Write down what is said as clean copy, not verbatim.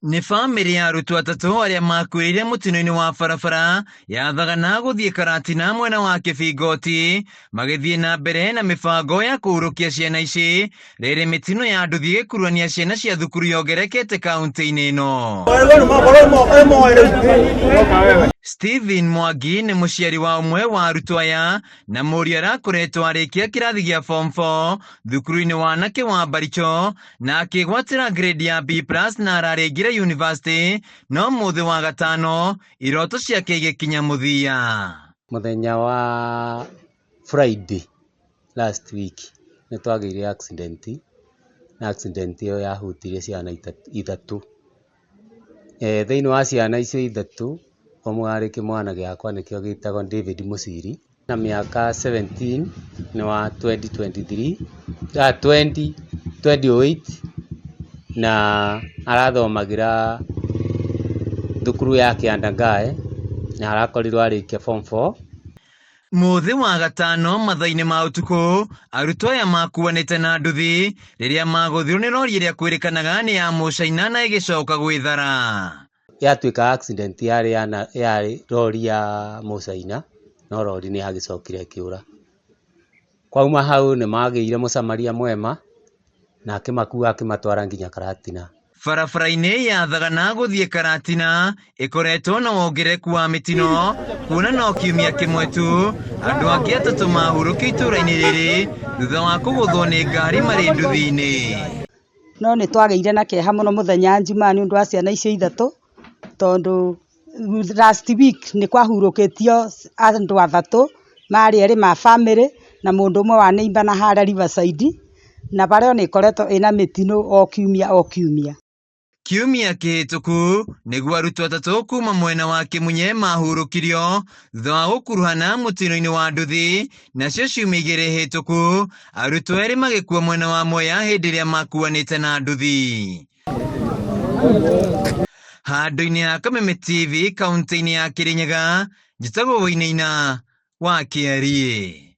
Nĩ bamĩrĩ ya arutwo atatũ arĩa makuĩrĩire mũtino-inĩ wa barabara ya Thagana gũthiĩ Karatina mwena wa Kĩbingoti magĩthiĩ na mbere na mĩbango ya kũhurũkia ciana ici rĩrĩ mĩtino ya nduthi ĩgĩkuruhania ciana cia thukuru yongerekete kaunti-inĩ ĩno. Stephen Mwangi nĩ mũciari wa ũmwe wa arutwo aya na mũriũ arakoretwo arĩkia kĩrathi gĩa form 4 thukuru-inĩ wa anake wa Baricho na akĩgwatĩra grade ya B+ na ararĩngire university no mũthĩ wa gatano iroto ciake igĩkinya mũthia. Mũthenya wa Friday last week nĩ twagĩire accident, na accident ĩyo yahutirie ciana ithatũ. Thĩinĩ wa ciana icio ithatũ, ũmwe arĩ kĩmwana gĩakwa nĩkĩo gĩtagwo David Mũciri, na mĩaka 17 nĩ wa 2023, 2008 na arathomagĩra thukuru ya Kĩandangae na arakorirwo arĩkia form 4. Mũthĩ wa gatano mathaa-inĩ ma ũtukũ arutwo aya makuanĩte na nduthi rĩrĩa magũthirwo nĩ rori ĩrĩa kwĩrĩkanaga nĩ ya mũcaina na ĩgĩcoka gwĩthara. Yatuĩka accident yarĩ yarĩ rori ya mũcaina no rori nĩ yagĩcokire ĩkĩũra. Kwauma hau nĩ magĩire mũcamaria mwema na akĩmakua akĩmatwara nginya Karatina. Barabara-inĩ ya Thagana gũthiĩ Karatina ĩkoretwo na wongerereku wa mĩtino kuona no kiumia kĩmwe tu andũ angĩ atatũ mahurũkio itũũra-inĩ rĩrĩ thutha wa kũgũthwo nĩ ngari marĩ nduthi-inĩ. No nĩ twagĩire na kĩeha mũno mũthenya Njumaa nĩ ũndũ wa ciana icio ithatũ tondũ last week nĩ kwahurũkĩtio andũ atatũ marĩ erĩ ma bamĩrĩ na mũndũ ũmwe wa neighbour na harĩa Riverside na bara ĩyo nĩ ĩkoretwo ĩna mĩtino o kiumia o kiumia. Kiumia kĩhĩtũku nĩguo arutwo atatũ kuma mwena wa Kĩmunye mahurũkirio thutha wa gũkuruhana mũtino-inĩ wa nduthi, nacio ciumia igĩrĩ hĩtũku arutwo erĩ magĩkua mwena wa Mwea hĩndĩ ĩrĩa makuanĩte na nduthi. Handũ-inĩ ha Kameme TV kaunti-inĩ ya Kĩrĩnyaga, njĩtagwo Wainaina wa Kĩariĩ.